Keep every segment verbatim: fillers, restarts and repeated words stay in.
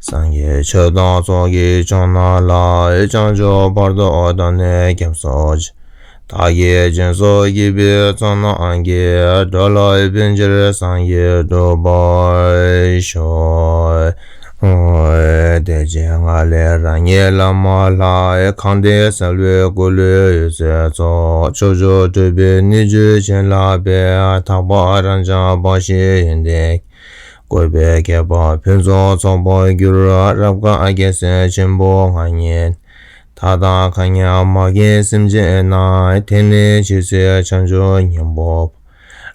སངས་རྒྱས་ཆོས་དང་ཚོགས་ཀྱི་མཆོག་རྣམས་ལ། བྱང་ཆུབ་བར་དུ་བདག་ནི་སྐྱབས་སུ་མཆི། བདག་གིས་སྦྱིན་སོགས་བགྱིས་པའི་ཚོགས་རྣམས་ཀྱིས། འགྲོ་ལ་ཕན་ཕྱིར་སངས་རྒྱས་འགྲུབ་པར་ཤོག། བདེ་ཆེན་ངང་ལས་རང་ཉིད་ལ་མ་ལྷག། གང་དེ་གསལ་བའི་སྐུ་ལས་འོད་ཟེར་ཚོགས། ཕྱོགས་བཅུར་འཕྲོས་པས་སྣོད་བཅུད་བྱིན་བརླབས་པའི། དག་པ་རབ་འབྱམས་འབའ་ཞིག་ཡོན་ཏན། བཀོད་པའི་ཁྱད་པར་ཕུན་སུམ་ཚོགས་པར་གྱུར། རབ་དཀར་རྒྱལ་མཚན་ཆེན་པོ་ང་ཉིད། མཐའ་དག་མཁའ་མཉམ་མ་རྒན་སེམས་ཅན་རྣམས། དེང་ནས་ཇི་སྲིད་བྱང་ཆུབ་སྙིང་པོ།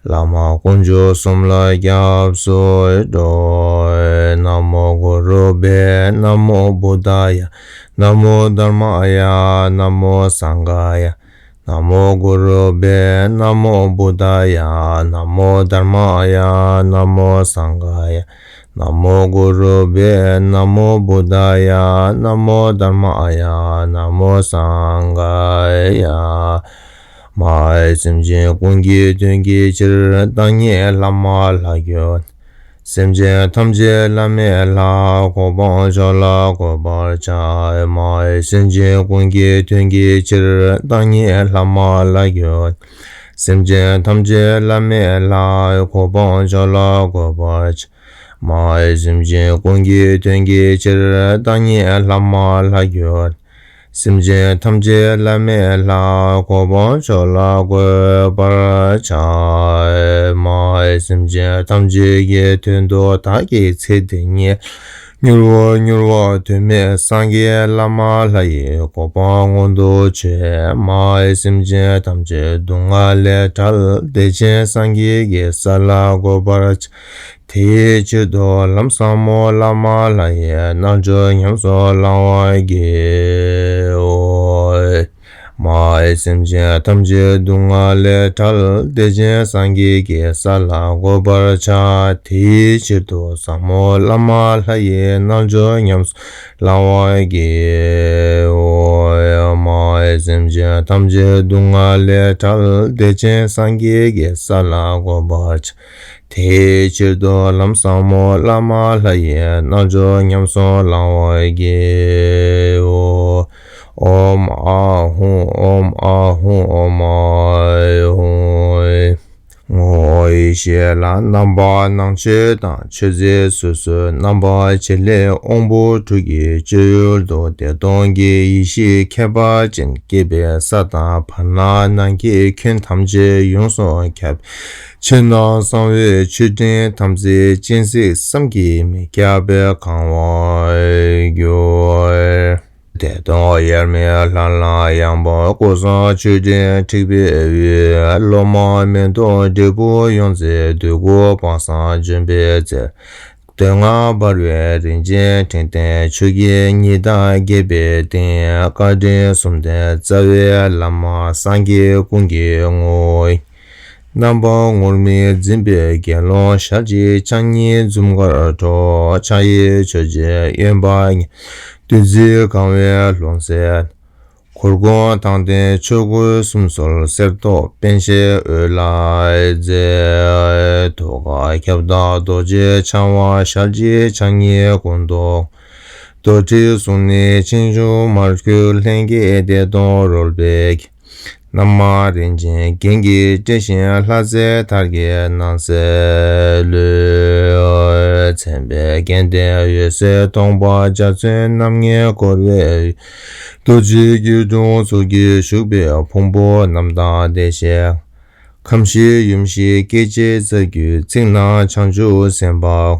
བླ་མ་དཀོན་མཆོག་གསུམ་ལ་སྐྱབས་སུ་འགྲོ། ན་མོ་གུ་རུ་བྷྱཿ། ན་མོ་བུདྡྷཱ་ཡ། ན་མོ་དྷརྨཱ་ཡ། ན་མོ་སངྒྷཱ་ཡ། ན་མོ་གུ་རུ་བྷྱཿ། ན་མོ་བུདྡྷཱ་ཡ། ན་མོ་དྷརྨཱ་ཡ། ན་མོ་སངྒྷཱ་ཡ། ན་མོ་གུ་རུ་བྷྱཿ། ན་མོ་བུདྡྷཱ་ཡ། ན་མོ་དྷརྨཱ་ཡ། ན་མོ་སངྒྷཱ་ཡ། མ་ཧེ། སེམས་ཅན་ཀུན་གྱི་དོན་གྱི་ཕྱིར། བདག་ཉིད་ལྷག་མ་ལྷ་གྱུར། སེམས་ཅན་ཐམས་ཅད་བླ་མེད་ལྷ། གོ་འཕང་མཆོག་ལ་འགོད་པར་བྱ། མ་ཧེ། སེམས་ཅན་ཀུན་གྱི་དོན་གྱི་ཕྱིར། བདག་ཉིད་ལྷག་མ་ལྷ་གྱུར། སེམས་ཅན་ཐམས་ཅད་བླ་མེད་ལྷ། གོ་འཕང་མཆོག་ལ་འགོད་པར་བྱ། མ་ཧེ། སེམས་ཅན་ཀུན་གྱི་དོན་གྱི་ཕྱིར། བདག་ཉིད་ལྷག་མ་ལྷ་གྱུར། སེམས་ཅན་ཐམས་ཅད་བླ་མེད་ལྷ། གོ་འཕང་མཆོག་ལ་འགོད་པར་བྱ། མ་ཧེ། སེམས་ཅན་ཐམས་ཅད་ཀྱི་དོན་དུ་བདག་གིས་ཚེ་འདི་ཉིད། མྱུར་བ་མྱུར་བ་དོན་མེད་སངས་རྒྱས་བླ་མ་ལྷ་ཡི་གོ་འཕང་མངོན་དུ་བྱས། མ་ཧེ། སེམས་ཅན་ཐམས་ཅད་སྡུག་བསྔལ་ལས་བསྒྲལ། བདེ་ཆེན་སངས་རྒྱས་ཀྱི་ས་ལ་འགོད་པར་བྱ། དེའི་ཕྱིར་དུ་ལམ་ཟབ་མོ་བླ་མ་ལྷ་ཡི་རྣལ་འབྱོར་ཉམས་སུ་བླང་བར་བགྱིའོ། མ་ཧེ། སེམས་ཅན་ཐམས་ཅད་སྡུག་བསྔལ་ལས་བསྒྲལ། བདེ་ཆེན་སངས་རྒྱས་ཀྱི་ས་ལ་འགོད་པར་བྱ། དེའི་ཕྱིར་དུ་ཟབ་མོ་བླ་མ་ལྷ་ཡི་རྣལ་འབྱོར་ཉམས་སུ་བླང་བར་བགྱིའོ། མ་ཧེ། སེམས་ཅན་ཐམས་ཅད་སྡུག་བསྔལ་ལས་བསྒྲལ། བདེ་ཆེན་སངས་རྒྱས་ཀྱི་ས་ལ་འགོད་པར་བྱ། དེའི་ཕྱིར་དུ་ལམ་ཟབ་མོ་བླ་མ་ལྷ་ཡི་རྣལ་འབྱོར་ཉམས་སུ་བླང་བར་བགྱིའོ། ཨོཾ་ཨཱཿཧཱུྃ། ཨོཾ་ཨཱཿཧཱུྃ། ཨོཾ་ཨཱཿཧཱུྃ། ངོ་བོ་ཡེ་ཤེས་ལ་རྣམ་པར་སྣང་མཆེད་དང་མཆེད་རྫས་སོ་སོའི་རྣམ་པར་བྱེད་ལས་དབང་པོ་དྲུག་གི་སྤྱོད་ཡུལ་དུ་བདེ་སྟོང་གི་ཡེ་ཤེས་ཁྱད་པར་ཅན་སྐྱེས་པའི་ས་དང་བར་སྣང་ནམ་མཁའི་ཁྱོན་ཐམས་ཅད་ཡོངས་སུ་ཁྱབ། ཕྱི་ནང་གསང་བའི་མཆོད་སྤྲིན་དམ་ཚིག་སྤྱན་གཟིགས་བསམ་གྱིས་མི་ཁྱབ་པས་གང་བར་གྱུར། བདེ་སྟོང་དབྱེར་མེད་ལྷ་ལམ་ཡངས་པ། སྐུ་གསུང་ཆུ་སྤྲིན་འཁྲིགས་པའི་དབུས། སློབ་མ་མེ་ཏོག་འབྲས་བུ་ཡོངས་བརྩེགས་འདོད་དགུ་དཔག་བསམ་ལྗོན་པའི་རྩེར། གདོང་ལྔ་འབར་བའི་རིན་ཆེན་ཕྲེང་ལྡན་ཆུ་སྐྱེས་ཉི་ཟླ་རྒྱས་པའི་སྟེང་། བཀའ་དྲིན་གསུམ་ལྡན་རྩ་བའི་བླ་མ་སངས་རྒྱས་ཀུན་གྱི་ངོ་བོ་ཡིན། རྣམ་པ་ངུར་སྨྲིག་འཛིན་པའི་དགེ་སློང་ཞལ་གཅིག་ཕྱག་གཉིས་འཛུམ་དཀར་འཕྲོ། ཕྱག་གཡས་ཆོས་རྗེ་གཡོན་པ་ཉི་མ་བདུད་རྩིས་གང་བའི་ལྷུང་བཟེད། གུར་གུམ་མདངས་ལྡན་ཆོས་གོས་གསུམ་གསོལ་གསེར་ཏོག་པཎ་ཞྭའི་འོད་ལ་མཛེས། ཐུགས་ཀར་ཁྱབ་བདག་རྡོ་རྗེ་འཆང་དབང་ཞལ་གཅིག་ཕྱག་གཉིས་སྐུ་མདོག་རྡོར་དྲིལ་གཟུགས་ནི་ཕྱིས་འབྱུང་མར་གྱུར་ལྷན་སྐྱེས་བདེ་སྟོང་རོལ་པའི་རྒྱན། རྣམ་མང་རིན་ཆེན་རྒྱན་གྱིས་སྤྲས་ཤིང་ལྷ་རྫས་དར་གྱི་སྣང་གསལ་ལུས། མཚན་དཔེ་རྒྱན་ལྡན་འོད་ཟེར་སྟོང་པ་འཇའ་ཚོན་རྣམ་ལྔས་བསྐོར་བའི། རྡོ་རྗེ་སྐྱིལ་ཀྲུང་གཙུག་གི་བཞུགས་པའི་ཕུང་པོ་རྣམ་དག་བདེ་གཤེགས། ཁམས་བཞི་ཡུམ་བཞི་སྐྱེ་མཆེད་རྩ་རྒྱུད་ཚིགས་རྣམས་བྱང་ཆུབ་སེམས་དཔའ།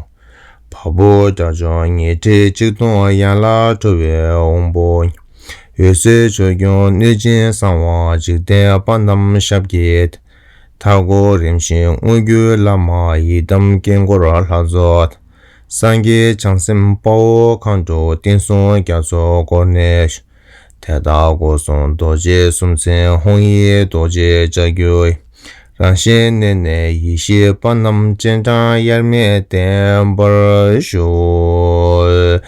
བ་སྤུ་དགྲ་བཅོམ་ཉི་ཁྲི་ཆིག་སྟོང་ཡན་ལག་ཁྲོ་བོའི་དབང་པོ། འོད་ཟེར་ཕྱོགས་སྐྱོང་གནོད་སྦྱིན་གསང་བ་འཇིག་རྟེན་དཔའ་རྣམས་ཞབས་ཀྱི། མཐའ་སྐོར་རིམ་བཞིན་དངོས་བརྒྱུད་བླ་མ་ཡི་དམ་དཀྱིལ་འཁོར་ལྷ་ཚོགས། སངས་རྒྱས་བྱང་སེམས་དཔའ་བོ་མཁའ་འགྲོ་བསྟན་སྲུང་རྒྱ་མཚོ་བསྐོར་ནས། དེ་དག་སྒོ་གསུམ་རྡོ་རྗེ་གསུམ་མཚན་ཧཱུྃ་ཡིག་རྡོ་རྗེ་ལྕགས་ཀྱུ། རང་བཞིན་གནས་ནས་ཡེ་ཤེས་དཔལ་རྣམས་སྤྱན་དྲངས་དབྱེར་མེད་བརྟན་པར་ཞུ།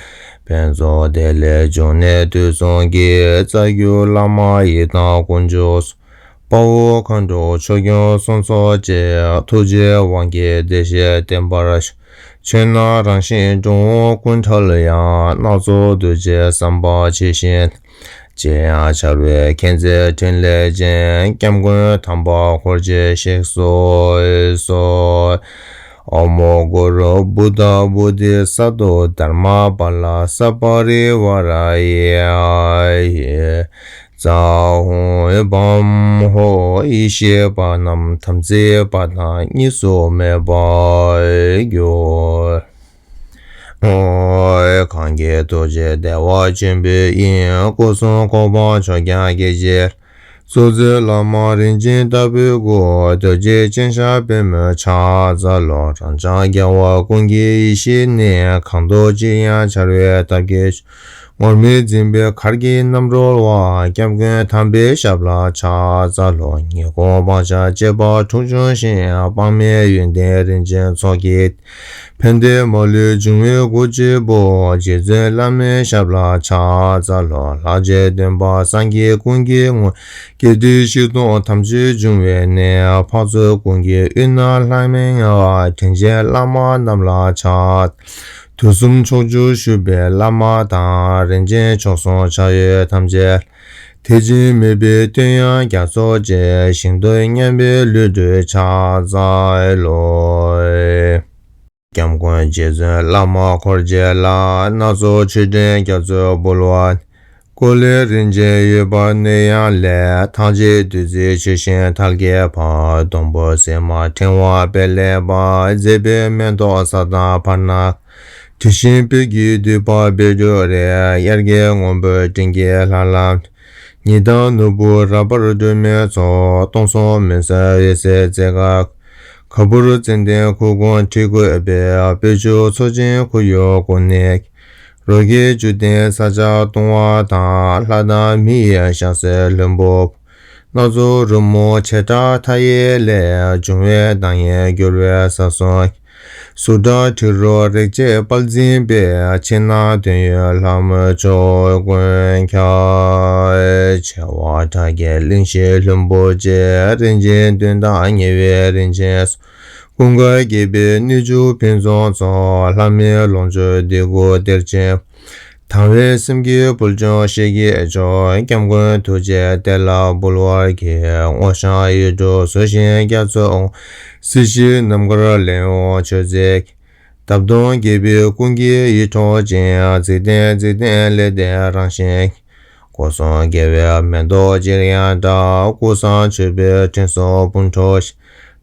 ཕུན་ཚོགས་བདེ་ལེགས་འབྱུང་གནས་དུས་གསུམ་གྱི། རྩ་བརྒྱུད་བླ་མ་ཡི་དམ་དཀོན་མཆོག་གསུམ། དཔའ་བོ་མཁའ་འགྲོ་ཆོས་སྐྱོང་སྲུང་ཚོགས་བཅས། ཐུགས་རྗེའི་དབང་གིས་བདེ་གཤེགས་བརྟན་པར་ཤོག། ཆོས་རྣམས་རང་བཞིན་འགྲོ་འོང་ཀུན་བྲལ་ཡང་། སྣ་ཚོགས་འདུ་བྱེད་བསམ་པ་ཇི་བཞིན། ཅིར་ཡང་འཆར་བའི་མཁྱེན་བརྩེ་ཕྲིན་ལས་ཅན། སྐྱབས་མགོན་དམ་པ་འཁོར་བཅས་གཤེགས་སུ་གསོལ། ཨོཾ་གུ་རུ་བུདྡྷ་བོ་དྷི་ས་ཏྭ་དྷརྨ་པཱ་ལ་ས་པ་རི་ཝཱ་ར་ཡེ། ཛཿཧཱུྃ་བཾ་ཧོཿ་ཡེ་ཤེས་པ་རྣམས་དམ་ཚིག་པ་དང་གཉིས་སུ་མེད་པར་གྱུར། གང་གིས་ཐུགས་རྗེས་བདེ་བ་ཆེན་པོའི་དབྱིངས། སྐུ་གསུང་གོ་འཕང་མཆོག་ཀྱང་སྐད་ཅིག་སོགས་མཛད་བླ་མ་རིན་ཆེན་ལྟ་བུའི་སྐུ། རྡོ་རྗེ་ཅན་ཞབས་པད་མོའི་ཕྱག་འཚལ་ལོ། རབ་འབྱམས་རྒྱལ་བ་ཀུན་གྱི་ཡེ་ཤེས་ནི། གང་དུ་ཅིར་ཡང་འཆར་བའི་ཐབས་ཀྱིས། ངུར་སྨྲིག་འཛིན་པའི་གར་གྱིས་རྣམ་རོལ་བ། སྐྱབས་མགོན་དམ་པའི་ཞབས་ལ་ཕྱག་འཚལ་ལོ། ཉེས་ཀུན་སྤང་བྱ་སྤྱད་པ་དྲུག་འབྱུང་ཞིང་། དཔག་མེད་ཡོན་ཏན་རིན་ཆེན་ཚོགས་ཀྱིས། ཕན་བདེ་མ་ལུས་འབྱུང་བའི་སྒོ་གཅིག་པུ། རྗེ་བཙུན་བླ་མའི་ཞབས་ལ་ཕྱག་འཚལ་ལོ། ལྷ་རྗེ་བདུན་པ་སངས་རྒྱས་ཀུན་གྱི་དངོས། བརྒྱད་ཁྲི་བཞི་སྟོང་དམ་ཆོས་འབྱུང་བའི་གནས། འཕགས་ཚོགས་ཀུན་གྱི་དབུས་ན་ལྷང་ངེ་བ། དྲིན་ཅན་བླ་མ་རྣམས་ལ་ཕྱག་དུས་གསུམ་ཕྱོགས་བཅུར་བཞུགས་པའི་བླ་མ་དང་། རིན་ཆེན་མཆོག་གསུམ་ཕྱག་འོས་ཐམས་ཅད། དད་ཅིང་མོས་པའི་བསྟོད་དབྱངས་རྒྱ་མཚོ་ཆེ། ཞིང་རྡུལ་མཉམ་པའི་ལུས་འགྲོའི་ཕྱག་འཚལ་ལོ། སྐྱབས་མགོན་རྗེ་བཙུན་བླ་མ་འཁོར་བཅས་ལ། སྣ་ཚོགས་མཆོད་སྤྲིན་རྒྱ་མཚོས་འབུལ་བ། སྐུ་ལས་རིན་ཆེན་འོད་འབར་གནས་ཡང་ལས། ཐང་ཆད་བདུད་རྩིའི་ཆུ་ཤིང་དལ་གྱིས་འབབ། སྡོང་པོ་སིལ་མ་ཕྲེང་བ་སྤེལ་ལེགས་པ། མཛེས་པའི་མེ་ཏོག་ས་དང་བར་སྣང་། དྲི་ཞིམ་སྤོས་ཀྱི་དུད་པ་སྤོས་འགྱུར་རེ། དབྱར་སྐྱེས་སྔོན་པོའི་སྤྲིན་གྱིས་ལྷང་ལྷང་། ཉི་ཟླ་ནོར་བུ་རབ་འབར་སྒྲོན་མེའི་ཚོགས། སྟོང་གསུམ་མུན་སེལ་འོད་ཟེར་རྩེ་དགའ། ག་བུར་ཙནྡན་ཁུ་གུམ་དྲི་བཀོད་པའི། སྤོས་ཆུ་མཚོ་ཆེན་ཁོར་ཡུག་ཀུན་ནས། རོ་བརྒྱའི་བཅུད་ལྡན་ས་ཆ་གཏོང་བ་དང་། ལྷ་དང་མི་ཡི་ཞལ་ཟས་ལྷུན་པོ། སྣ་ཚོགས་རོལ་མོ་བྱེ་བྲག་མཐའ་ཡས་ལས། བྱུང་བའི་གདངས་སྙན་བསྒྱུར་བའི་ས་གསུམ། གཟུགས་སྒྲ་དྲི་རོ་རེག་བྱའི་དཔལ་འཛིན་པའི། ཕྱི་ནང་དོན་ཡོད་ལྷ་མོ་ཕྱོགས་ཀུན་ཁྱབ། བྱེ་བ་ཕྲག་བརྒྱའི་གླིང་བཞི་ལྷུན་པོ་ཆེ། རིན་ཆེན་བདུན་དང་ཉེ་བའི་རིན་ཆེན་སོགས། ཀུན་དགའ་བརྒྱད་པའི་སྣོད་བཅུད་ཕུན་སུམ་ཚོགས། ལྷ་མིའི་ལོངས་སྤྱོད་འདོད་དགུ་གཏེར་ཆེན། དང་བའི་སེམས་ཀྱི་ཕུལ་བྱུང་ཞིང་གི་མཆོག་སྐྱབས་མགོན་ཐུགས་རྗེའི་གཏེར་ལ་འབུལ་བར་བགྱི། སྔོ་ལྗང་ཡིག་དྲུག་བཟོ་ཞིང་རྒྱ་མཚོའི་དབང་། སྲིད་ཞིའི་རྣམ་དཀར་ལས་འོངས་མཆོད་རྫས། འདབ་སྟོང་རྒྱས་པའི་ཀུན་གྱིས་ཡིད་འཕྲོག་ཅིང་། འཇིག་རྟེན་འཇིག་རྟེན་ལས་འདས་རང་བཞིན། སྒོ་གསུམ་དགེ་བའི་མེ་ཏོག་ཅིར་ཡང་བཀྲ། ཀུན་བཟང་མཆོད་པའི་དྲི་བསུང་འབུམ་འཕྲོ་ཞིང་།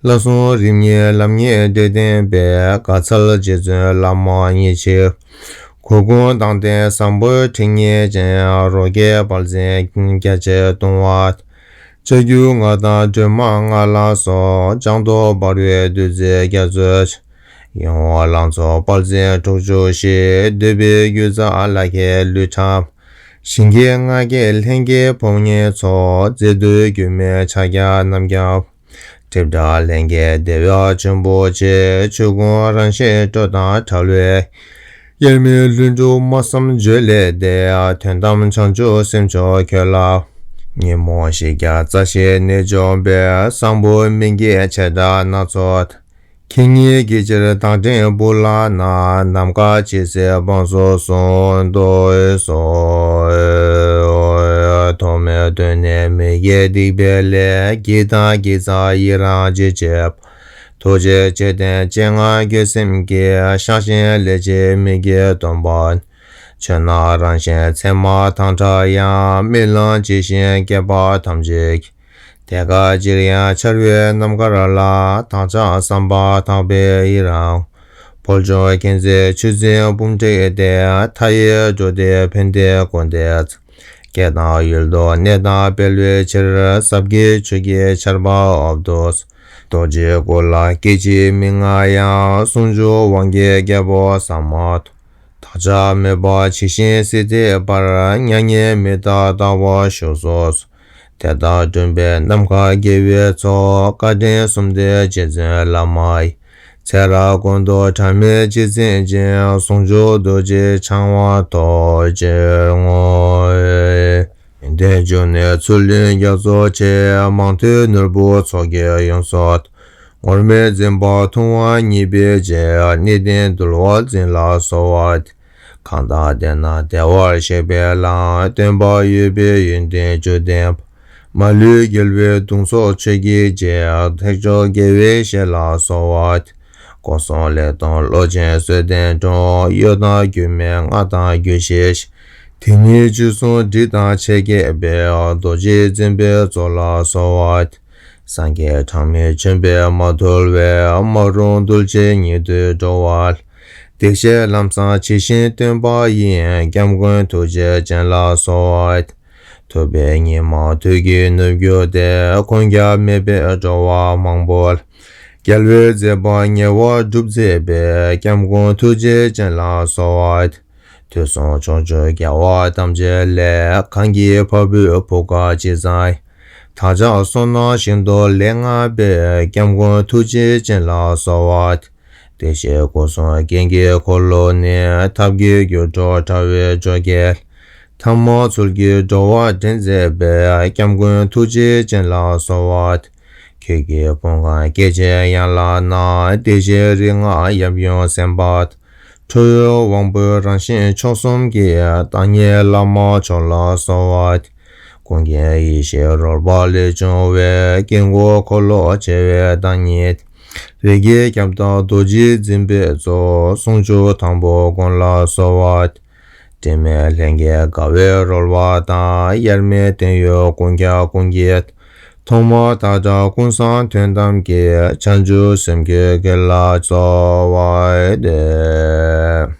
བསླབ་གསུམ་རིམ་གཉིས་ལམ་གཉིས་འབྲས་ལྡན་པའི། དགའ་ཚལ་རྗེ་བཙུན་བླ་མ་ཉི་ཁྲི། གུར་གུམ་མདངས་ལྡན་བཟང་པོའི་དྲི་ངད་ཅན། རོ་བརྒྱའི་དཔལ་འཛིན་རྒྱ་ཆེར་གཏོང་བ། ལྕགས་ཀྱུ་ལྔ་དང་སྒྲོལ་མ་ལྔ་ལ་སོགས། ལྗང་མདོག་འབར་བའི་བདུད་རྩིའི་རྒྱ་མཚོ། ཡིད་འོང་ལང་ཚོ་དཔལ་འཛིན་དྲུག་ཅུ་བཞི། འདོད་པའི་རྒྱུ་རྩ་ལ་ཁད་ལུས་ཕྲ། ཞིང་གི་ལྔ་བརྒྱའི་ལྷན་སྐྱེས་ཕོ་ཉའི་ཚོགས། མཛེས་སྡུག་སྒྱུ་མའི་ཕྱག་རྒྱ་རྣམ་རྒྱལ། སྒྲིབ་བྲལ་ལྷན་སྐྱེས་བདེ་བ་ཆེན་པོ་ཆེ། ཆོས་ཀུན་རང་བཞིན་སྤྲོས་དང་བྲལ་བའི། དབྱེར་མེད་ལྷུན་གྲུབ་སྨྲ་བསམ་བརྗོད་ལས་འདས། དོན་དམ་བྱང་ཆུབ་སེམས་མཆོག་ཁྱོད་ལ། ཉོན་མོངས་ཞེ་བརྒྱ་རྩ་བཞིའི་ནད་འཇོམས་པའི། བཟང་པོ་སྨན་གྱི་བྱེ་བྲག་སྣ་ཚོགས། ཁྱེད་ཉིད་ཀྱི་ཕྱིར་བདག་འདྲེན་བུ་ལ་ན། ནམ་མཁའ་ཇི་སྲིད་འབངས་སུ་གསུངས་དུ་གསོལ། ཐོག་མེད་དུས་ནས་མི་དགེ་སྡིག་པའི་ལས། བགྱིས་དང་བགྱིད་ཚར་ཡི་རང་ཅི་བྱེད། ཐུགས་རྗེ་ཆེ་ལྡན་སྤྱན་སྔར་འགྱོད་སེམས་ཀྱིས། བཤགས་ཤིང་ལས་བྱེད་མི་དགེ་སྡོམ་པ། ཆོས་རྣམས་རང་བཞིན་མཚན་མ་དང་བྲལ་ཡང་། རྨི་ལམ་ཇི་བཞིན་སྐྱེས་པ་ཐམས་ཅད་ཀྱི། དེ་སྐད་ཅིར་ཡང་འཆར་བའི་རྣམ་དཀར་ལ། བདག་ཅག་བསམ་པ་དག་པའི་ཡི་རང་། ཕུལ་བྱུང་མཁྱེན་བརྩེ་ཆུ་འཛིན་འབུམ་སྤྲེལ་ཏེ། མཐའ་ཡས་འགྲོ་འདིར་ཕན་བདེའི་སྐུར་འདེབས། སྐད་དང་ཡུལ་དུ་གནས་དང་སྤེལ་བའི་ཕྱིར། ཟབ་རྒྱས་ཆོས་ཀྱི་ཆར་པ་འོབ་ཏུ། རྡོ་རྗེའི་སྐུ་ལ་སྐད་ཅིག་མི་མངའ་ཡང་། ཟུང་འཇུག་དབང་གི་རྒྱལ་པོ་ཟབ་མོ། བདག་ཅག་མོས་པ་ཇི་བཞིན་གཟིགས་མཛད་པར། མྱ་ངན་མི་འདའ་ལྟ་བར་བཞུགས་སུ་གསོལ། དེ་ལྟར་སྒྲུབ་པའི་ནམ་མཁའ་དགེ་བའི་ཚོགས། བཀའ་དྲིན་གསུམ་ལྡན་རྗེ་བཙུན་བླ་མ་ཡི། ཚེ་རབས་ཀུན་ཏུ་བྲལ་མེད་རྗེས་འཛིན་ཅིང་། ཟུང་འཇུག་རྡོ་རྗེ་འཆང་བ་ཐོབ་ཕྱིར་བསྔོ། ཡོན་ཏན་འབྱུང་གནས་ཚུལ་ཁྲིམས་རྒྱ་མཚོ་ཆེ། མང་ཐོས་ནོར་བུ་ཚོགས་ཀྱིས་ཡོངས་སུ། ངུར་སྨྲིག་འཛིན་པ་ཐུབ་དབང་གཉིས་པའི་རྗེ། གནས་བརྟན་འདུལ་བ་འཛིན་ལ་གསོལ་བ། གང་དག་བདེ་ན་བདེ་བར་གཤེགས་པའི་ལྷ། སྟོན་པ་འོད་དཔལ་ཡོན་ཏན་བཅུ་ལྡན་པ། མ་ལུས་རྒྱལ་བའི་གདུང་འཚོབ་ཆོས་ཀྱི་རྗེ། ཐེག་མཆོག་དགེ་བའི་བཤེས་ལ་གསོལ་བ། སྒོ་གསུམ་ལེགས་མཐོང་བློ་ཆེན་བསོད་ལྡན་འབྱུང་། གཡོ་དང་སྒྱུ་མའི་སྔགས་དང་རྒྱུད་ཤེས་ཤིང་། དེ་ཉིད་རྗེས་བཟུང་སྒྲིག་དང་ཆེད་བསྐྱེད་པའི། རྡོ་རྗེ་འཛིན་པའི་གཙོ་ལ་གསོལ་བ། སངས་རྒྱས་གྲངས་མེད་བྱོན་པས་མ་ཐུལ་བའི། མ་རུངས་གདུལ་བྱའི་ཉེ་དུའི་འགྲོ་བ་ལ། བདེ་གཤེགས་ལམ་བཟང་ཇི་བཞིན་སྟོན་པ་ཡི། སྐྱབས་མགོན་ཐུགས་རྗེ་ཅན་ལ་གསོལ་བ། ཐུབ་པའི་ཉི་མ་དུས་ཀྱིས་ནུབ་གྱུར་ཏེ། མགོན་སྐྱབས་མེད་པའི་འགྲོ་བ་མང་པོ་ལ། རྒྱལ་བའི་མཛད་པ་ཉེ་བར་སྒྲུབ་མཛད་པའི། སྐྱབས་མགོན་ཐུགས་རྗེ་ཅན་ལ་གསོལ་བ། དུས་གསུམ་ཕྱོགས་བཅུའི་རྒྱལ་བ་ཐམས་ཅད་ལས། གང་གི་བ་སྤུའི་བུ་ག་ཅི་ཙམ་ཡོད། བདག་ཅག་བསོད་ནམས་ཤིན་ཏུ་ལེགས་བསྔགས་པའི། སྐྱབས་མགོན་ཐུགས་རྗེ་ཅན་ལ་གསོལ་བ། བདེ་གཤེགས་སྐུ་གསུམ་རྒྱན་གྱི་འཁོར་ལོ་ནི། ཐབས་མཁས་སྒྱུ་འཕྲུལ་དྲ་བའི་བཅོ་བརྒྱད། ཐ་མ་ཚུལ་གྱིས་འགྲོ་བ་འདྲེན་མཛད་པའི། སྐྱབས་མགོན་ཐུགས་རྗེ་ཅན་ལ་གསོལ་བ། ཁྱེད་ཀྱི་དཔུང་ཁམས་སྐད་ཅིག་ཡན་ལག་ན། བདེ་གཤེགས་རིགས་ལྔ་ཡབ་ཡུམ་སེམས་དཔའ། ཁྲོ་བོའི་དབང་པོའི་རང་བཞིན་མཆོག་གསུམ་གྱི། བདག་ཉིད་བླ་མ་མཆོག་ལ་གསོལ་བ། ཀུན་མཁྱེན་ཡེ་ཤེས་རོལ་པ་ལས་བྱུང་བའི། དཀྱིལ་འཁོར་འཁོར་ལོ་བྱེ་བའི་བདག་ཉིད། རིགས་བརྒྱའི་ཁྱབ་བདག་རྡོ་རྗེ་འཛིན་པའི་གཙོ། ཟུང་འཇུག་དང་པོ་མགོན་ལ་གསོལ་བ། དྲི་མེད་ལྷན་སྐྱེས་དགའ་བའི་རོལ་པ་དང་། དབྱེར་མེད་དོན་ཡོད་ཀུན་ཁྱབ་ཀུན་གྱི། ཐོག་མ་མཐའ་བྲལ་ཀུན་བཟང་དོན་དམ་གྱི། བྱང་ཆུབ་སེམས་ཀྱི་དགེ་ལ་གསོལ་བ་འདེབས།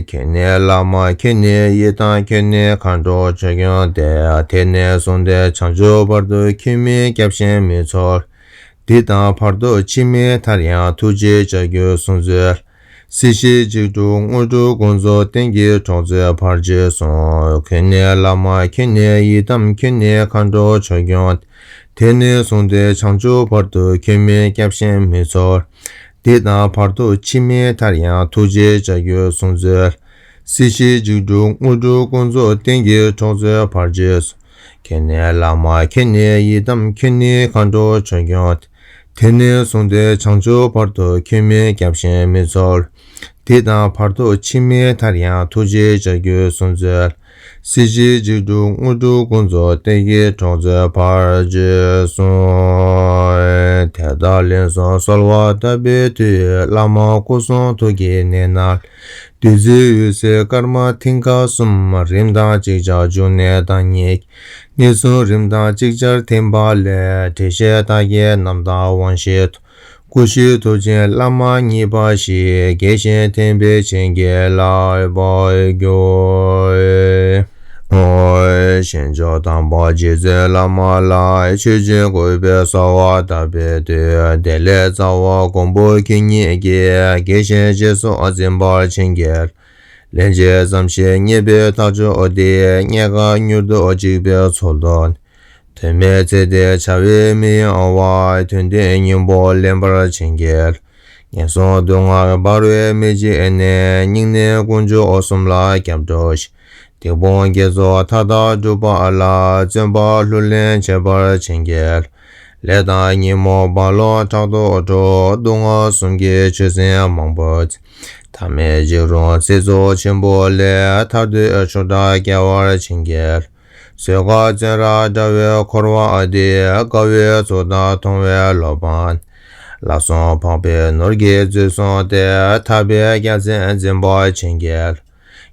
ཁྱེད་ནི་བླ་མ་ཁྱེད་ནི་ཡི་དམ། ཁྱེད་ནི་མཁའ་འགྲོ་ཆོས་སྐྱོང་སྟེ། དེ་ནས་བཟུང་སྟེ་བྱང་ཆུབ་བར་དུ། ཁྱེད་མིན་སྐྱབས་གཞན་མི་འཚོལ། འདི་དང་བར་དུ་ཕྱིས་མེད་མཐར་ཡང་། ཐུགས་རྗེ་བྱ་རྒྱུད་བསྲུང་མཛོད། སྲིད་ཞིའི་འཇིགས་སྒྲོལ་དངོས་གྲུབ་ཀུན་རྫོགས། གཏན་གྱི་གྲོགས་མཛོད་བར་ཆད་སོལ། ཁྱེད་ནི་བླ་མ་ཁྱེད་ནི་ཡི་དམ། ཁྱེད་ནི་མཁའ་འགྲོ་ཆོས་སྐྱོང་སྟེ། དེ་ནས་བཟུང་སྟེ་བྱང་ཆུབ་བར་དུ། ཁྱེད་མིན་སྐྱབས་གཞན་མི་འཚོལ། འདི་དང་བར་དུ་ཕྱིས་མེད་མཐར་ཡང་། ཐུགས་རྗེ་བྱ་རྒྱུད་བསྲུང་མཛོད། སྲིད་ཞིའི་འཇིགས་སྒྲོལ་དངོས་གྲུབ་ཀུན་རྫོགས། གཏན་གྱི་གྲོགས་མཛོད་བར་ཆད་སོལ། ཁྱེད་ནི་བླ་མ་ཁྱེད་ནི་ཡི་དམ། ཁྱེད་ནི་མཁའ་འགྲོ་ཆོས་སྐྱོང་སྟེ། དེ་ནས་བཟུང་སྟེ་བྱང་ཆུབ་བར་དུ། ཁྱེད་མིན་སྐྱབས་གཞན་མི་འཚོལ། འདི་དང་བར་དུ་ཕྱིས་མེད་མཐར་ཡང་། ཐུགས་རྗེ་བྱ་རྒྱུད་བསྲུང་མཛོད། སྲིད་ཞིའི་འཇིགས་སྒྲོལ་དངོས་གྲུབ་ཀུན་རྫོགས། གཏན་གྱི་གྲོགས་མཛོད་བར་ཆད་སོལ། དེ་ལྟར་ལན་གསུམ་གསོལ་བ་བཏབ་པའི་མཐུས། བླ་མ་སྐུ་གསུང་ཐུགས་ཀྱི་གནས་ན། བདུད་རྩིའི་འོད་ཟེར་སྐར་མ་མཐིང་ག་གསུམ། རིམ་དང་ཅིག་ཅར་འབྱུང་གནས་བདག་ཉིད་ཀྱི། གནས་གསུམ་རིམ་དང་ཅིག་ཅར་ཐིམ་པ་ལས། འགྲེལ་བཤད་རྟགས་བརྒྱད་རྣམ་དག་དབང་བཞི་ཐོབ། སྐུ་བཞིའི་ཐུགས་རྗེའི་བླ་མ་མཉེས་པ་ཞིག། དགྱེས་བཞིན་ཐིམ་པས་བྱིན་གྱིས་བརླབ་པར་འགྱུར། ཞིང་མཆོག་དམ་པ་རྗེ་བཙུན་བླ་མ་ལ། མཆོད་ཅིང་གུས་པས་གསོལ་བ་བཏབ་པའི་མཐུས། བདེ་ལེགས་རྩ་བ་མགོན་པོ་ཁྱེད་ཉིད་ཀྱིས། དགྱེས་བཞིན་རྗེས་སུ་འཛིན་པར་བྱིན་གྱིས། ལན་ཅིག་ཙམ་ཞིག་བརྙེས་པའི་ཐག་ཆོད་དེ། རྙེད་དཀའ་མྱུར་དུ་འཇིག་པའི་ཚོགས་དང་། དོན་མེད་ཚེ་འདིའི་བྱ་བས་མི་གཡོ་བར། དོན་ལྡན་སྙིང་པོ་ལེན་པར་བྱིན་གྱིས། ངན་སོང་སྡུག་བསྔལ་འབར་བའི་མི་ཕྱེད་ནས། སྙིང་ནས་དཀོན་མཆོག་གསུམ་ལ་སྐྱབས་འགྲོ་ཞིང་། སྡིག་སྤོང་དགེ་ཚོགས་མཐའ་དག་སྒྲུབ་པ་ལ། བརྩོན་པ་ལྷུར་ལེན་བྱེད་པར་བྱིན་གྱིས། ལས་དང་ཉོན་མོངས་རྦ་ཀློང་ཕྲག་དོག་འཁྲུགས། སྡུག་བསྔལ་གསུམ་གྱི་ཆུ་སྲིན་མང་པོ་ཚིག། མཐའ་མེད་འཇིགས་རུང་ཚེ་བཙོག་ཆེན་པོ་ལས། ཐར་འདོད་ཆོས་བདག་སྐྱེ་བར་བྱིན་གྱིས། བཟོད་དཀའ་བཙོན་རར་འདྲ་བའི་འཁོར་བ་འདི། དགའ་བའི་ཚོགས་དང་མཐོང་བའི་བློ་ཕམ། ལག་ཟུང་འཕགས་པའི་ནོར་གྱིས་མཛེས་བཟུང་སྟེ། ཐར་པའི་རྒྱལ་མཚན་འཛིན་པར་བྱིན་གྱིས།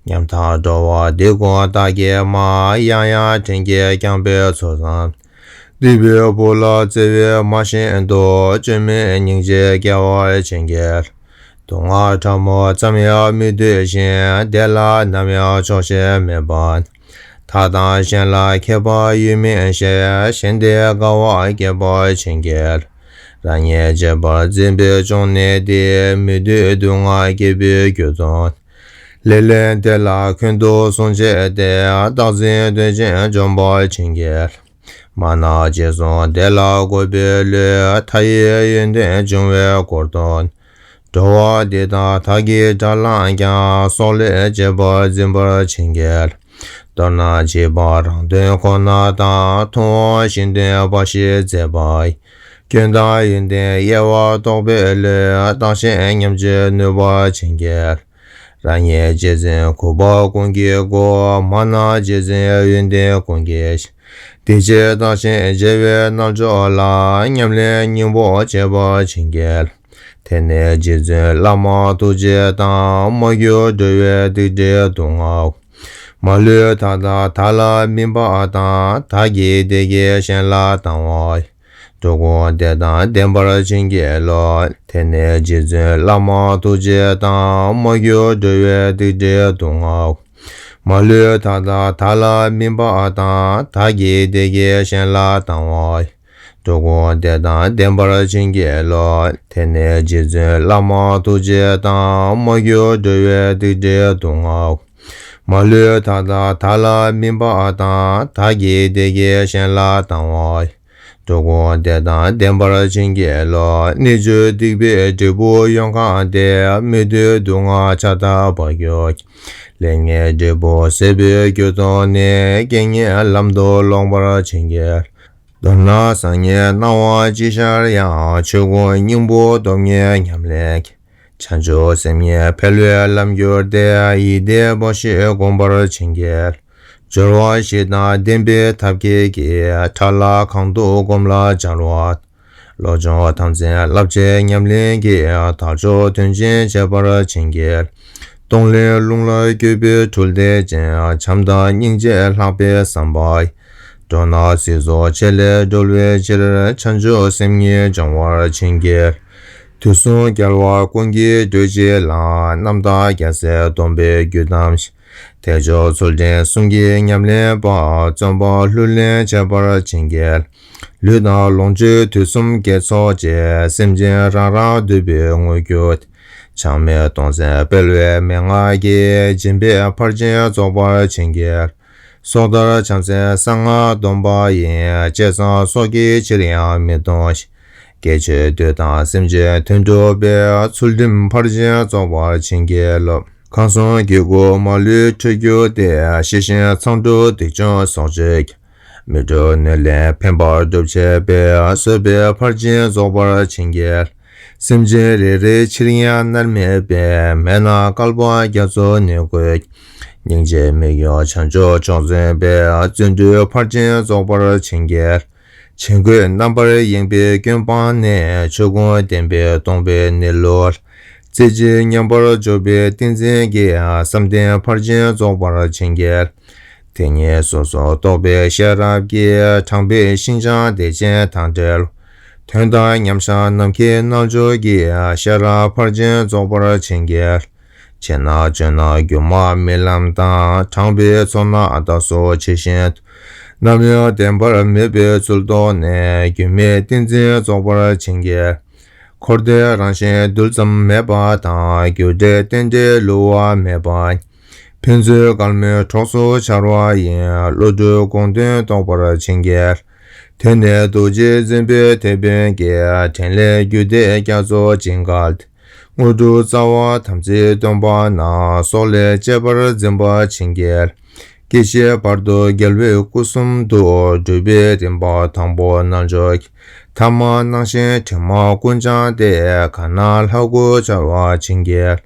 ཉམ་ཐག་འགྲོ་བ་འདི་ཀུན་བདག་གིས་མ། ཡང་ཡང་དྲིན་གྱིས་བསྐྱངས་པའི་ཚོགས་བསགས། སྡིག་པའི་བུ་ལ་བརྩེ་བས་མ་བཞེད་དོ། བཅོས་མིན་སྙིང་རྗེ་སྐྱེ་བར་བྱིན་གྱིས། སྡུག་བསྔལ་ཕྲ་མོ་ཙམ་ཡང་མི་འདོད་ཅིང་། བདེ་ལ་ནམ་ཡང་ཆོག་ཤེས་མེད་པ། ཐར་དང་གཞན་ལ་ཁྱད་པར་ཡོད་མིན་ཞེས། གཞན་བདེ་དགའ་བ་སྐྱེད་པར་བྱིན་གྱིས། རང་ཉིད་གཅེས་པར་འཛིན་པའི་གཅོང་ནད་འདི། མི་འདོད་སྡུག་བསྔལ་སྐྱེ་བའི་རྒྱུ་དང་། ལེགས་ལྡན་དེ་ལ་འཁོན་དུ་སྲུང་བྱས་ཏེ། རྟག་འཛིན་འདོད་ཅིང་འཇོམས་པར་བྱིན་གྱིས། མ་ན་ཅི་གསུང་དེ་ལ་འགོད་པའི་བློས། མཐའ་ཡས་ཡོན་ཏན་འབྱུང་བའི་དཀོར་དང་། འགྲོ་བ་འདི་དག་བདག་གིས་དགྲར་ལངས་ཀྱང་། སྲོག་ལས་གཅེས་པར་འཛིན་པར་བྱིན་གྱིས། མདོར་ན་བྱིས་པ་རང་དོན་ཁོ་ན་དང་། ཐུབ་དབང་གཞན་དོན་འབའ་ཞིག་མཛད་པ་ཡི། སྐྱོན་དང་ཡོན་ཏན་དབྱེ་བ་རྟོགས་པའི་བློས། བརྟགས་ཤིང་ཉམས་བཅོས་ནུས་པར་བྱིན་གྱིས། རང་ཉིད་རྗེ་བཙུན་གུས་པ་ཀུན་གྱི་སྒོ། མ་ན་རྗེ་བཙུན་ཡོན་ཏན་ཀུན་གྱི་ཞིང་། དེ་ཕྱིར་བརྟགས་ཤིང་དཔྱད་པའི་རྣལ་འབྱོར་ལ། ཉམས་ལེན་སྙིང་པོར་བྱེད་པར་བྱིན་གྱིས། དེ་ནས་རྗེ་བཙུན་བླ་མ་ཐུགས་རྗེ་དང་། མ་གྱུར་འགྲོ་བའི་སྡིག་སྒྲིབ་སྡུག་བསྔལ། མ་ལུས་བདག་དང་བདག་ལ་སྨིན་པ་དང་། བདག་གི་བདེ་སྐྱིད་གཞན་ལ་བཏང་བ་ཡི། འགྲོ་ཀུན་བདེ་དང་ལྡན་པར་བྱིན་གྱིས་རློབས། དེ་ནས་རྗེ་བཙུན་བླ་མ་ཐུགས་རྗེ་དང་། མ་གྱུར་འགྲོ་བའི་སྡིག་སྒྲིབ་སྡུག་བསྔལ། མ་ལུས་བདག་དང་བདག་ལ་སྨིན་པ་དང་། བདག་གི་བདེ་སྐྱིད་གཞན་ལ་བཏང་བ་ཡི། འགྲོ་ཀུན་བདེ་དང་ལྡན་པར་བྱིན་གྱིས་རློབས། དེ་ནས་རྗེ་བཙུན་བླ་མ་ཐུགས་རྗེ་དང་། མ་གྱུར་འགྲོ་བའི་སྡིག་སྒྲིབ་སྡུག་བསྔལ། མ་ལུས་བདག་དང་བདག་ལ་སྨིན་པ་དང་། བདག་གི་བདེ་སྐྱིད་གཞན་ལ་བཏང་བ་ཡི། འགྲོ་ཀུན་བདེ་དང་ལྡན་པར་བྱིན་གྱིས་རློབས། གནས་བཅུ་སྡིག་པའི་འབྲས་བུ་ཡོངས་གང་སྟེ། མི་འདོད་སྡུག་བསྔལ་ཕྱག་དར་བར་གྱུར་ཅིག། ལེགས་ཉེས་འབྲས་བུ་ཟད་པའི་རྒྱུར་གྱུར་ནས། རྐྱེན་ངན་ལམ་དུ་སློང་བར་བྱིན་གྱིས། མདོར་ན་བཟང་ངན་སྣང་བ་ཅི་ཤར་ཡང་། ཆོས་ཀུན་སྙིང་པོ་སྟོབས་ཉིད་ཉམས་ལེན་གྱིས། བྱང་ཆུབ་སེམས་ཉིད་འཕེལ་བའི་ལམ་གྱུར་ཏེ། ཡིད་བདེ་བར་ཞིག་བསྒོམ་པར་བྱིན་གྱིས། སྦྱོར་བ་བཞི་དང་ལྡན་པའི་ཐབས་མཁས་ཀྱིས། ཕྲ་ལ་གང་ཐུབ་སྒོམ་ལ་སྦྱར་བ། བློ་སྦྱོང་དམ་ཚིག་རླབས་ཆེན་ཉམས་ལེན་གྱིས། དལ་འབྱོར་དོན་ཆེན་བྱེད་པར་བྱིན་གྱིས། གཏོང་ལེན་རླུང་ལ་བསྐྱོད་པའི་འཕྲུལ་དེ་ཅན། བྱམས་དང་སྙིང་རྗེ་ལྷག་པའི་བསམ་པ་ཡིས། འགྲོ་རྣམས་སྲིད་མཚོ་ཆེ་ལས་སྒྲོལ་བའི་ཕྱིར། བྱང་ཆུབ་སེམས་ཉིད་སྦྱོང་བར་བྱིན་གྱིས། དུས་གསུམ་རྒྱལ་བ་ཀུན་གྱི་བདུད་བཞི་ལ། རྣམ་དག་རྒྱལ་སྲས་སྡོམ་པའི་རྒྱུད་དམ་ཞིང་། དལ་འབྱོར་ཚུལ་ཁྲིམས་གསུམ་གྱི་ཉམས་ལེན་པ། བརྩོན་པ་ལྷུར་ལེན་བྱེད་པར་བྱིན་གྱིས། ལུས་དང་ལོངས་སྤྱོད་དུས་གསུམ་དགེ་ཚོགས་བཅས། སེམས་ཅན་རང་རང་འདོད་པའི་དངོས་གྱུར་ཏེ། ཆགས་མེད་སྟོང་གསལ་སྤེལ་བའི་མན་ངག་གིས། སྦྱིན་པའི་ཕར་ཕྱིན་རྫོགས་པར་བྱིན་གྱིས། སོ་ཐར་བྱང་སེམས་གསང་སྔགས་སྡོམ་པ་ཡིས། བཅས་སངས་སྲོག་གི་ཕྱིར་ཡང་མི་གཏོང་ཞིང་། དགེ་ཆོས་འདོད་དང་སེམས་ཅན་དོན་སྒྲུབ་པའི། ཚུལ་ཁྲིམས་ཕར་ཕྱིན་རྫོགས་པར་བྱིན་གྱིས་རློབས། ཁམས་གསུམ་སྐྱེ་དགུའི་མ་ལུས་འཕྲོད་གྱུར་ཏེ། ཤེས་བཞིན་མཚང་འབྲུ་སྡིག་ཅན་སྲོག་གཅོད་ཀྱི། མི་འགྲོ་གནོད་ལན་ཕན་པར་སྒྲུབ་བྱེད་པའི། བཟོད་པའི་ཕར་ཕྱིན་རྫོགས་པར་བྱིན་གྱིས། སེམས་ཅན་རེ་རེའི་ཕྱིར་ཡང་མནར་མེད་པའི། མེ་ནང་བསྐལ་པ་རྒྱ་མཚོ་ནུས་བཀོད་ཀྱིས། སྙིང་རྗེ་མི་སྐྱོ་བྱང་ཆུབ་མཆོག་འཛིན་པའི། བརྩོན་འགྲུས་ཕར་ཕྱིན་རྫོགས་པར་བྱིན་གྱིས། བྱིང་རྒོད་རྣམ་པར་གཡེང་བའི་སྐྱོན་སྤངས་ནས། ཆོས་ཀུན་བདེན་པས་སྟོང་པའི་གནས་ལུགས་ལ། རྩེ་གཅིག་མཉམ་པར་འཇོག་པའི་ཏིང་འཛིན་གྱིས། བསམ་གཏན་ཕར་ཕྱིན་རྫོགས་པར་བྱིན་གྱིས། དེ་ཉིད་སོ་སོར་རྟོག་པའི་ཤེས་རབ་ཀྱིས། དྲངས་པའི་ཤིན་སྦྱངས་བདེ་ཆེན་དང་འབྲེལ་བ། དོན་དམ་མཉམ་གཞག་ནམ་མཁའི་རྣལ་འབྱོར་གྱིས། ཤེས་རབ་ཕར་ཕྱིན་རྫོགས་པར་བྱིན་གྱིས། ཕྱི་ནང་བཅོས་ནས་སྒྱུ་མ་རྨི་ལམ་དང་། དྲངས་པའི་ཚོར་སྣང་བདག་སོགས་ཇི་བཞིན་དུ། ནམ་ཡང་བདེན་པར་མེད་པའི་ཚུལ་རྟོགས་ནས། སྒྱུ་མའི་ཏིང་འཛིན་རྫོགས་པར་བྱིན་གྱིས། འཁོར་འདས་རང་བཞིན་རྡུལ་ཙམ་མེད་པ་དང་། རྒྱུ་འབྲས་རྟེན་འབྲེལ་བསླུ་བ་མེད་པ། ཕན་ཚུན་འགལ་མེད་གྲོགས་སུ་འཆར་བ་ཡི། བློ་གྲོས་དགོངས་དོན་རྟོགས་པར་བྱིན་གྱིས། དེ་ནས་རྡོ་རྗེ་འཛིན་པའི་དེད་དཔོན་གྱིས། དྲིན་ལས་རྒྱུད་སྡེ་རྒྱ་མཚོ་བྱིངས་བརྒལ་ཏེ། དངོས་གྲུབ་རྩ་བ་དམ་ཚིག་སྟོན་པ་ན། སྲོག་ལས་གཅེས་པར་འཛིན་པར་བྱིན་གྱིས། སྐྱེ་ཤི་བར་དུ་རྒྱལ་བའི་སྐུ་གསུམ་དུ། སྒྲུབ་པའི་རིམ་པ་དང་པོ་རྣལ་འབྱོར་གྱི། ཐ་མ་སྣང་ཞེན་དྲི་མ་ཀུན་སྦྱངས་ཏེ། གང་སྣང་ལྷ་སྐུར་འཆར་བར་བྱིན་གྱིས།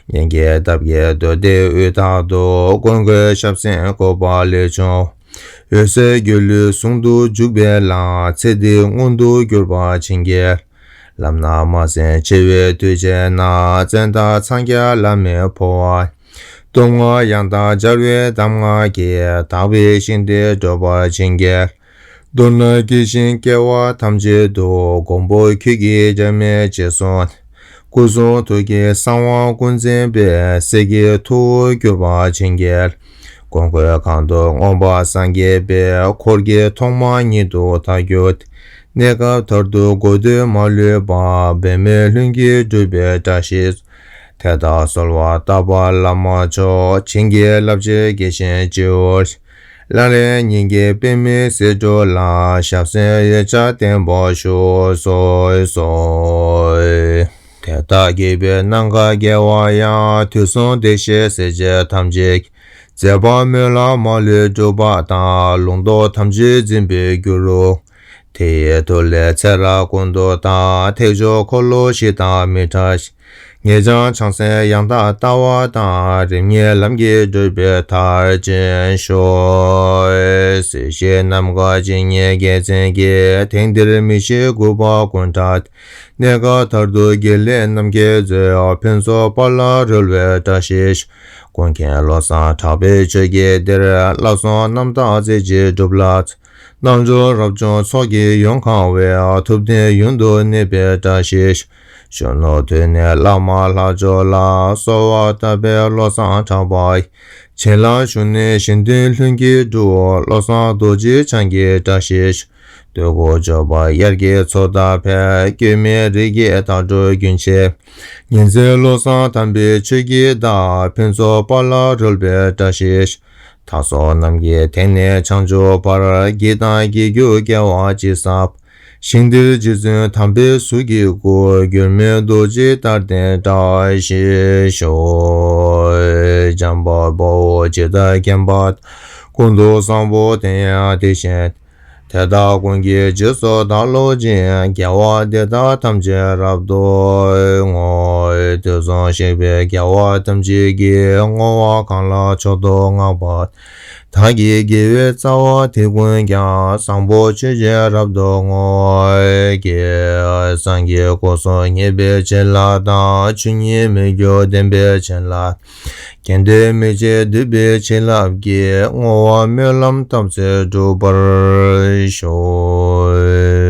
སྙན་གྱི་འདབ་བརྒྱའི་མདོ་སྡེ་དབུས་དག་ཏུ། ཀུན་དགའི་ཞབས་སེན་བཀོད་པ་ལས་བྱུང་བ། འོད་གསལ་སྒྱུ་ལུས་ཟུང་དུ་འཇུག་པའི་ལམ། ཚེ་འདི་མངོན་དུ་གྱུར་པར་བྱིན་གྱིས། ལམ་སྣ་མ་ཟིན་འཆི་བའི་དུས་བྱས་ན། བཙན་དང་འཚང་རྒྱ་ལམ་མེ་འཕོ་བ། སྟོབས་ལྔ་ཡང་དག་སྦྱར་བའི་གདམས་ངག་གིས། དག་པའི་ཞིང་དེར་བགྲོད་པར་བྱིན་གྱིས། མདོར་ན་སྐྱེ་ཞིང་སྐྱེ་བ་ཐམས་ཅད་དུ། མགོན་པོ་ཁྱོད་ཀྱིས་འབྲལ་མེད་ཅེས་གསུངས། སྐུ་གསུང་ཐུགས་ཀྱི་གསང་བ་ཀུན་འཛིན་པའི། སྲས་ཀྱི་ཐུ་བོར་གྱུར་པར་བྱིན་གྱིས། ཀུན་མཁྱེན་གང་དུ་མངོན་པར་སངས་རྒྱས་པའི། འཁོར་གྱི་ཐོག་མ་ཉིད་དུ་བདག་གྱུར་ཏེ། གནས་སྐབས་མཐར་ཐུག་དགོས་འདོད་མ་ལུས་པ། འབད་མེད་ལྷུན་གྱིས་གྲུབ་པའི་བཀྲ་ཤིས། དེ་དག་གསོལ་བ་བཏབ་པ་བླ་མ་མཆོག་བྱིན་གྱིས་བརླབ་ཕྱིར་དགྱེས་ཤིང་བརྗིད་འོང་ཞིང་། སླར་ཡང་སྙིང་གའི་པདྨའི་ཟེའུ་འབྲུ་ལ། ཞབས་སེན་འོད་ཆགས་བརྟན་པར་ཤོག །གསོལ་གསོལ། དེ་དག་དགྱེས་པའི་རྣམ་དཀར་དགེ་བ་ཡང་། དུས་གསུམ་བདེ་གཤེགས་སྲས་བཅས་ཐམས་ཅད་ཀྱི། མཛད་པ་སྨོན་ལམ་མ་ལུས་འགྲུབ་པ་དང་། ལུང་རྟོགས་དམ་ཆོས་འཛིན་པའི་རྒྱུ་རུ། དེ་ཡི་མཐུ་ལས་ཚེ་རབས་ཀུན་ཏུ་བདག། ཐེག་མཆོག་འཁོར་ལོ་བཞི་དང་མི་འབྲལ་ཞིང་། ངེས་འབྱུང་བྱང་སེམས་ཡང་དག་ལྟ་བ་དང་། རིམ་གཉིས་ལམ་གྱིས་བགྲོད་པའི་མཐར་ཕྱིན་ཤོག། སྲིད་ཞིའི་ནམ་མཁའ་ཇི་སྙེད་རྒྱལ་མཚན་གྱིས། དེང་འདིར་མི་ཤིགས་གུས་པས་བཀུར་འདྲ། གནས་སྐབས་མཐར་ཐུག་དགེ་ལེགས་རྣམ་རྒྱལ་མཛོད། ཕུན་ཚོགས་དཔལ་ལ་རོལ་བའི་བཀྲ་ཤིས་ཤོག། ཀུན་མཁྱེན་བློ་བཟང་གྲགས་པའི་ཆོས་ཀྱི་གཏེར། བསླབ་གསུམ་རྣམ་དག་རྩེ་གཅིག་སྒྲུབ་ལ། རྣལ་འབྱོར་རབ་བྱུང་ཚོགས་ཀྱིས་ཡོངས་གང་བའི། ཐུབ་བསྟན་ཡུན་དུ་གནས་པའི་བཀྲ་ཤིས་ཤོག། གཞོན་ནུ་དུས་ནས་བླ་མ་ལྷ་མཆོག་ལ། གསོལ་བ་བཏབ་པའི་བློ་བཟང་གྲགས་པ་ཡིས། བྱིན་རླབས་ཞུགས་ནས་གཞན་དོན་ལྷུན་གྱིས་གྲུབ། བློ་བཟང་རྡོ་རྗེ་འཆང་གི་བཀྲ་ཤིས་ཤོག། འདོད་དགུ་འཇོམས་པ་དབྱར་གྱི་མཚོ་ལྟར་འཕེལ། སྐྱོན་མེད་རིགས་ཀྱི་དྭ་ཕྲུག་རྒྱུན་ཆད། ཉིན་མཚན་བློ་བཟང་དམ་པའི་ཆོས་ཀྱི་བདག། ཕུན་ཚོགས་དཔལ་ལ་རོལ་པའི་བཀྲ་ཤིས་ཤོག། མཐའ་སོགས་རྣམས་ཀྱི་དེང་ནས་བྱང་ཆུབ་བར། བགྱིས་དང་བགྱིད་འགྱུར་དགེ་བ་ཅི་བསགས། ཞིང་འདིར་རྗེ་བཙུན་དམ་པའི་གཟུགས་ཀྱི་སྐུ། འགྱུར་མེད་རྡོ་རྗེ་ལྟར་བརྟན་བཀྲ་ཤིས་ཤོག། འཇམ་དཔལ་དཔའ་བོས་ཇི་ལྟར་མཁྱེན་པ་དང་། ཀུན་ཏུ་བཟང་པོ་དེ་ཡང་དེ་བཞིན་ཏེ། དེ་དག་ཀུན་གྱི་རྗེས་སུ་བདག་སློབ་ཅིང་། དགེ་བ་འདི་དག་ཐམས་ཅད་རབ་ཏུ་བསྔོ། དུས་གསུམ་གཤེགས་པའི་རྒྱལ་བ་ཐམས་ཅད་ཀྱིས། བསྔོ་བ་གང་ལ་མཆོག་ཏུ་བསྔགས་པ། བདག་གི་དགེ་བའི་རྩ་བ་དེ་ཀུན་ཀྱང་། བཟང་པོ་སྤྱོད་ཕྱིར་རབ་ཏུ་བསྔོ། ཀྱེ། སངས་རྒྱས་སྐུ་གསུམ་བརྙེས་པའི་བྱིན་རླབས་དང་། ཆོས་ཉིད་མི་འགྱུར་བདེན་པའི་བྱིན་རླབས། དགེ་འདུན་མི་ཕྱེད་འདུས་པའི་བྱིན་རླབས་ཀྱིས། བསྔོ་བ་སྨོན་ལམ་བཏབ་ཚད་འགྲུབ་པར་ཤོག།